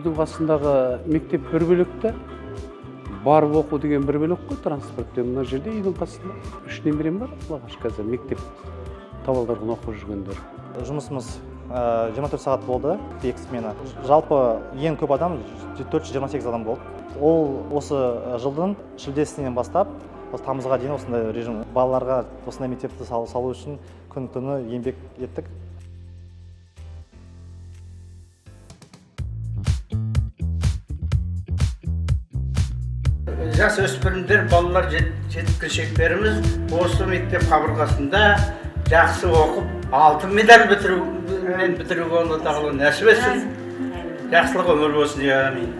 Үйдің қасындағы мектеп бір бөлек те, барып оқу деген бір бөлек қой транспортпен. Мына жерде үйдің қасында 3 немерем бар, Аллаға шүкір, қазір мектеп табалдырығын оқып жүргендер. Жұмысымыз 24 сағат болды, 2 смена. Жалпы ең көп адам 428 адам болды. Ол осы жылдың шілдесінен бастап осы тамызға дейін осындай режим. Балаларға осындай мектепті салу үшін күн түні еңбек еттік. Жас өспірімдер, балалар, жеткіншектеріміз осы мектеп қабырғасында жақсы оқып, алтын медаль бітіруге Алла тағала нәсіп етсін. Жақсылық өмір болсын, амин.